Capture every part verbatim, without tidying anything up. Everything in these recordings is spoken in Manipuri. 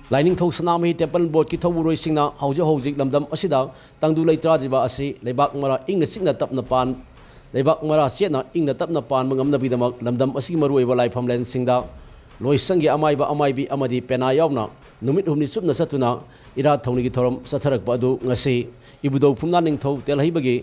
ꯂꯥꯏꯅꯤꯡꯊꯧ ꯁꯅꯥꯃꯍꯤ ꯇꯦꯝꯄꯜ ꯕꯣꯔꯗꯀꯤ ꯊꯧꯕꯨꯔꯣꯏꯁꯤꯡꯅ ꯍꯧꯖꯤꯛ ꯍꯧꯖꯤꯛ ꯂꯝꯗꯝ ꯑꯁꯤꯗ ꯇꯪꯗꯨ ꯂꯩꯇꯥꯗ꯭ꯔꯤꯕ ꯑꯁꯤ ꯂꯩꯕꯥꯛ ꯃꯔꯥ ꯏꯪꯅ ꯆꯤꯛꯅ ꯇꯞꯅ ꯄꯥꯟ ꯂꯩꯕꯥꯛ ꯃꯔꯥ ꯆꯦꯠꯅ ꯏꯪꯅ ꯇꯞꯅ ꯄꯥꯟꯕ ꯉꯝꯅꯕꯒꯤꯗꯃꯛ ꯂꯝꯗꯝ ꯑꯁꯤꯒꯤ ꯃꯔꯨꯑꯣꯏꯕ ꯂꯥꯏꯐꯝꯂꯦꯟꯁꯤꯡꯗ ꯂꯣꯏꯁꯪꯒꯤ ꯑꯃꯥꯏꯕ, ꯑꯃꯥꯏꯕꯤ ꯑꯃꯗꯤ ꯄꯦꯅꯥ ꯌꯥꯎꯅ ꯅꯨꯃꯤꯠ ꯍꯨꯝꯅꯤ ꯆꯨꯞꯅ ꯆꯠꯇꯨꯅ ꯏꯔꯥꯠ ꯊꯧꯅꯤꯒꯤ ꯊꯧꯔꯝ ꯆꯠꯊꯔꯛꯄ ꯑꯗꯨ ꯉꯁꯤ ꯏꯕꯨꯙꯧ ꯐꯨꯝꯅꯥ ꯅꯤꯡꯊꯧ ꯇꯦꯜꯍꯩꯕꯒꯤ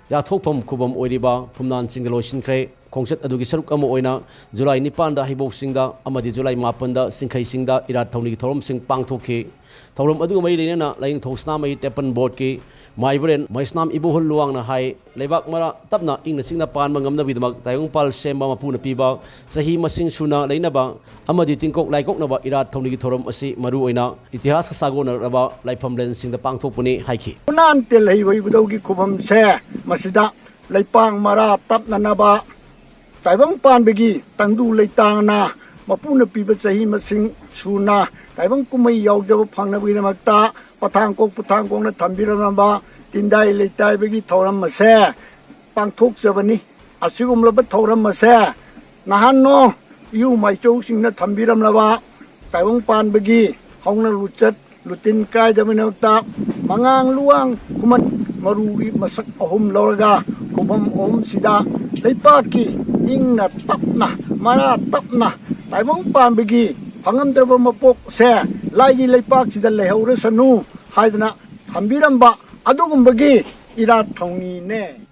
ꯌꯥꯊꯣꯛꯐꯝ ꯈꯨꯕꯝ ꯑꯣꯏꯔꯤꯕ ꯐꯨꯝꯅꯥꯟ ꯆꯤꯡꯗ ꯂꯣꯏꯁꯤꯟꯈ꯭ꯔꯦ꯫ ꯈꯣꯡꯆꯠ ꯑꯗꯨꯒꯤ ꯁꯔꯨꯛ ꯑꯃ ꯑꯣꯏꯅ ꯖꯨꯂꯥꯏ ꯅꯤꯄꯥꯟꯗ ꯍꯩꯕꯣꯛ ꯆꯤꯡꯗ ꯑꯃꯗꯤ ꯖꯨꯂꯥꯏ ꯃꯥꯄꯟꯗ ꯁꯤꯡꯈꯩ ꯆꯤꯡꯗ ꯏꯔꯥꯠ ꯊꯧꯅꯤꯒꯤ ꯊꯧꯔꯝꯁꯤꯡ ꯄꯥꯡꯊꯣꯛꯈꯤ꯫ ꯊꯧꯔꯝ ꯑꯗꯨꯒ ꯃꯔꯤ ꯂꯩꯅꯅ ꯂꯥꯏꯅꯤꯡꯊꯧ ꯁꯅꯥꯃꯍꯤ ꯇꯦꯝꯄꯜ ꯕꯣꯔꯗꯀꯤ ꯃꯥꯏꯕꯔꯦꯟ ꯃꯍꯦꯁꯅꯥꯝ ꯏꯕꯣꯍꯜ ꯂꯨꯋꯥꯡꯅ ꯍꯥꯏ, ꯂꯩꯕꯥꯛ ꯃꯔꯥ ꯇꯞꯅ ꯏꯪꯅ ꯆꯤꯛꯅ ꯄꯥꯟꯕ ꯉꯝꯅꯕꯒꯤꯗꯃꯛ ꯇꯥꯏꯕꯪꯄꯥꯜ ꯁꯦꯝꯕ ꯃꯄꯨꯅ ꯄꯤꯕ ꯆꯍꯤ ꯃꯁꯤꯡ ꯁꯨꯅ ꯂꯩꯅꯕ ꯑꯃꯗꯤ ꯇꯤꯡꯀꯣꯛ ꯂꯥꯏꯀꯣꯛꯅꯕ ꯏꯔꯥꯠ ꯊꯧꯅꯤꯒꯤ ꯊꯧꯔꯝ ꯑꯁꯤ ꯃꯔꯨꯑꯣꯏꯅ ꯏꯇꯤꯍꯥꯁꯀ ꯁꯥꯒꯣꯟꯅꯔꯛꯂꯕ ꯂꯥꯏꯐꯝꯂꯦꯟꯁꯤꯡꯗ ꯄꯥꯡꯊꯣꯛꯄꯅꯤ ꯍꯥꯏꯈꯤ꯫ ꯐꯨꯝꯅꯥꯟ ꯇꯦꯜꯍꯩꯕ ꯏꯕꯨꯙꯧꯒꯤ ꯈꯨꯕꯝꯁꯦ ꯃꯁꯤꯗ ꯂꯩꯄꯥꯛ ꯃꯔꯥ ꯇꯞꯅꯅꯕ ꯇꯥꯏꯕꯪ ꯄꯥꯟꯕꯒꯤ ꯇꯪꯗꯨ ꯂꯩꯇꯥꯅ ꯃꯄꯨꯅ ꯄꯤꯕ ꯆꯍꯤ ꯃꯁꯤꯡ ꯁꯨꯅ ꯇꯥꯏꯕꯪ ꯀꯨꯝꯍꯩ ꯌꯥꯎꯖꯕ ꯐꯪꯅꯕꯒꯤꯗꯃꯛꯇ ꯄꯊꯥꯡ ꯀꯣꯛ ꯄꯊꯥꯡ ꯀꯣꯛꯅ ꯊꯝꯕꯤꯔꯝꯂꯕ ꯇꯤꯟꯗꯥꯏ ꯂꯩꯇꯥꯏꯕꯒꯤ ꯊꯧꯔꯝ ꯑꯁꯦ ꯄꯥꯡꯊꯣꯛꯆꯕꯅꯤ꯫ ꯑꯁꯤꯒꯨꯝꯂꯕ ꯊꯧꯔꯝ ꯑꯁꯦ ꯅꯍꯥꯟꯅꯣ ꯏꯌꯨ ꯃꯥꯏꯆꯧꯁꯤꯡꯅ ꯊꯝꯕꯤꯔꯝꯂꯕ ꯇꯥꯏꯕꯪ ꯄꯥꯟꯕꯒꯤ ꯍꯧꯅ ꯂꯨꯆꯠ ꯂꯨꯇꯤꯟ ꯀꯥꯏꯗꯕꯒꯤꯗꯃꯛꯇ ꯃꯉꯥꯡ ꯂꯨꯋꯥꯡ ꯈꯨꯃꯟ ꯃꯔꯨꯒꯤ ꯃꯁꯛ ꯑꯍꯨꯝ ꯂꯧꯔꯒ ꯈꯨꯕꯝ ꯑꯍꯨꯝꯁꯤꯗ ꯂꯩꯄꯥꯛꯀꯤ ꯏꯪꯅ ꯇꯞꯅ ꯃꯔꯥ ꯇꯞꯅ ꯇꯥꯏꯕꯪ ꯄꯥꯟꯕꯒꯤ ꯐꯪꯉꯝꯗ꯭ꯔꯕ ꯃꯄꯣꯛꯁꯦ ꯂꯥꯏꯒꯤ ꯂꯩꯄꯥꯛꯁꯤꯗ ꯂꯩꯍꯧꯔꯁꯅꯨ ꯍꯥꯏꯗꯅ ꯊꯝꯕꯤꯔꯝꯕ ꯑꯗꯨꯒꯨꯝꯕꯒꯤ ꯏꯔꯥꯠ ꯊꯧꯅꯤꯅꯦ꯫